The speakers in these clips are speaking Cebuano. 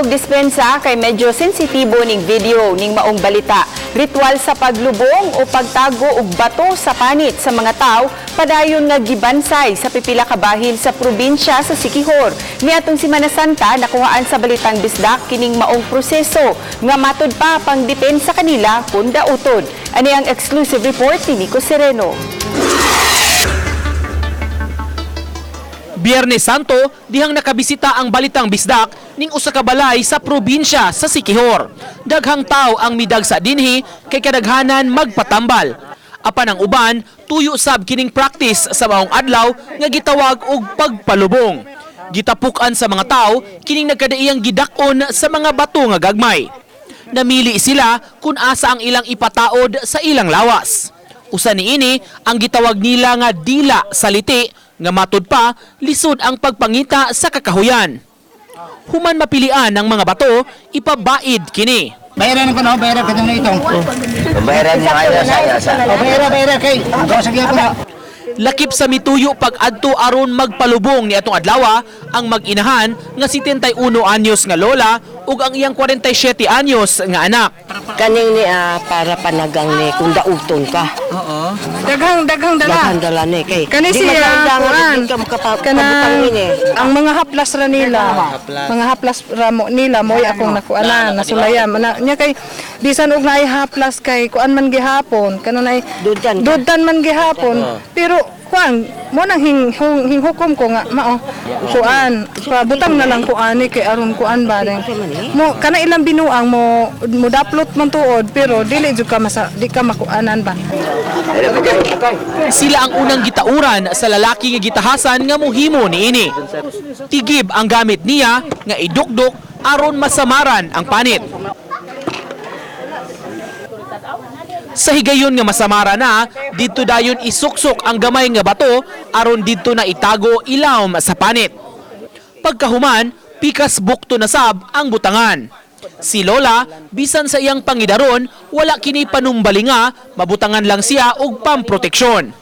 Pili og dispensa kay medyo sensitibo ning video ning maong balita. Ritual sa paglubong o pagtago og bato sa panit sa mga tao padayon nga gibansay sa pipila ka bahil sa probinsya sa Siquijor. Niadtong Semana Santa, nakuhaan sa Balitang Bisdak kining maong proseso nga matud pa pang depensa kanila kung dauton. Ani ang exclusive report ni Nico Sereno. Biyernes Santo, dihang nakabisita ang Balitang Bisdak ning usa ka balay sa probinsya sa Siquijor. Daghang tao ang midagsa dinhi kay kadaghanan magpatambal. Apan ang uban, tuyo sab kining practice sa maong adlaw nga gitawag og pagpalubong. Gitapuk-an sa mga tao kining nagkadaiyang gidak-on sa mga bato nga gagmay. Namili sila kung asa ang ilang ipataod sa ilang lawas. Usa niini ang gitawag nila nga dila sa liti nga matud pa lisod ang pagpangita sa kakahuyan. Human mapilian ang mga bato, ipabaid kini. Bayaran ko na, bayaran ka na itong. Bayaran niya kayo sa O, bayara, bayara kay. Gawa sa ko na. Lakip sa mituyo pag-adto aron magpalubong ni atong adlawa ang mag-inahan nga 71 anyos nga lola ug ang iyang 47 anyos nga anak. Kaning ni para panagang ni kung dauton ka. Daghang daghang dala. Daghan dala ni kay. Kani di siya, magkailangan, kuan. di ka Kanang makapabutang ni. ang mga haplas ra nila. Mga haplas ra mo nila mo'y akong nakuanan, nasulayan. Mana nya kay bisan og naay haplas kay kuan man gihapon, kanang nay Dudan ka. Dudan man gihapon. Pero kuan mo nang hinghukom ko nga mao kuan pabutang na lang ko ani kay aron kuan ba rin mo kana ilang binuang mo mo daplot man tuod, pero dili jud ka masa di ka makuanan ba. Sila ang unang gitauran sa lalaki nga gitahasan nga muhimo niini. Tigib ang gamit niya nga idukdok aron masamaran ang panit. Sa higayon nga masamara na, didto dayon isuksok ang gamay nga bato aron didto na itago ilawom sa panit. Pagkahuman, pikas bukto na sab ang butangan. Si Lola, bisan sa iyang pangidaron, wala kini panumbalinga, mabutangan lang siya og pamproteksyon.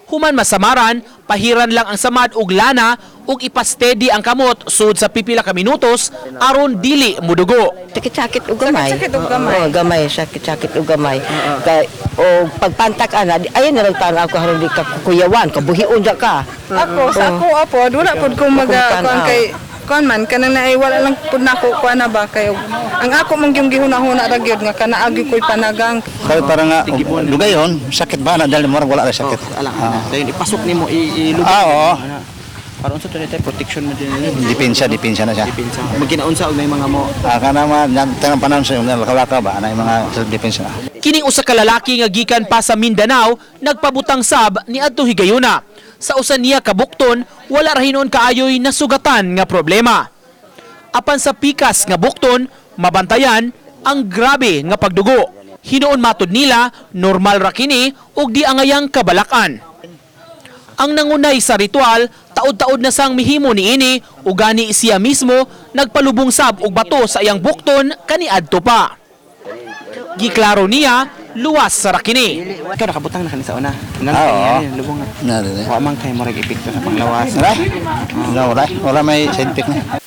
Human masamaran, pahiran lang ang samad og lana ug ipasteady ang kamot sud sa pipila ka minutos aron dili mudugo. Sakit-sakit og gamay. Sakit-sakit og gamay. Oo, gamay, sakit-sakit og gamay. Kay o pagpantak ana, ayon na lang tan ako haron di ka kukuyawan, kabuhion ja ka. Ako sa ako apo, wala pod ko maga Akong kuan tanaw. kay kuan man kanang naay wala lang pod nako kuan na ba kay ang ako mong yung gihuna-huna ra gyud nga kanaagi ko'y panagang. Kaya para nga, lugayon, sakit ba na dahil murag wala na sakit. Ala, dayon ipasok nimo ilubong. Ah, oo. Ana. Para unsa to ni tayo, protection mo din ni. Depensa, depensa na siya. Depensa. Maginaunsa og may mga mo. Ah, kana mga, tanang panahon sa yung lakaw ba, ana yung mga self-defense na. Kining usa ka lalaki nga gikan pa sa Mindanao nagpabutang sab ni adto higayuna. Sa usa niya kabukton, wala ra hinuon kaayoy nasugatan nga problema. Apan sa pikas nga bukton, mabantayan ang grabe nga pagdugo. Hinuon matud nila, normal ra kini ug di angayang kabalakan. Ang nangunay sa ritual, taod-taod na sang mihimo niini ug gani siya mismo nagpalubong sab og bato sa iyang bukton kaniadto pa. Giklaro niya, luwas sa rakini. Ikaw nakabutang na kani sa una. Nan Ah, oo. kay lubong na. Na, na, na. Wa man kay murag epekto sa panglawas. Wala? Wala, wala. Wala may side effect na.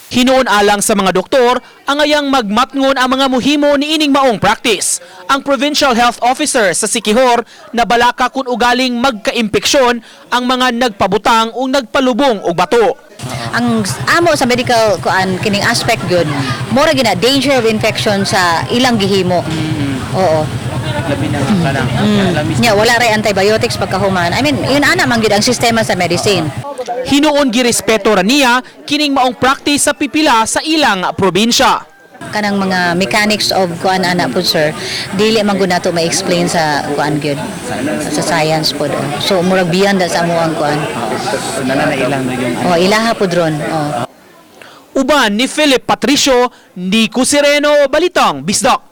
Hinuon alang sa mga doktor, ang ayang magmatngon ang mga muhimo niining maong practice. Ang Provincial Health Officer sa Siquijor nabalaka kung ugaling magkaimpeksyon ang mga nagpabutang o nagpalubong og bato. Ang amo sa medical kuan kining aspect gyud mura gina danger of infection sa ilang gihimo. Oo. Labi na nga kanang. Nya wala ray antibiotics pagkahuman. I mean, yun ana man gyud ang sistema sa medicine. Hinuon girespeto ra niya kining maong practice sa pipila sa ilang probinsya. Kanang mga mechanics of kuan ana pud, sir, dili man gud nato ma-explain sa kuan gyud sa science pod. Oh. So murag beyond sa amo ang kuan. Nana na ilang na yung Oh, ilaha pud ron. Oh. Uban ni Philip Patricio, Nico Sereno, Balitang Bisdak.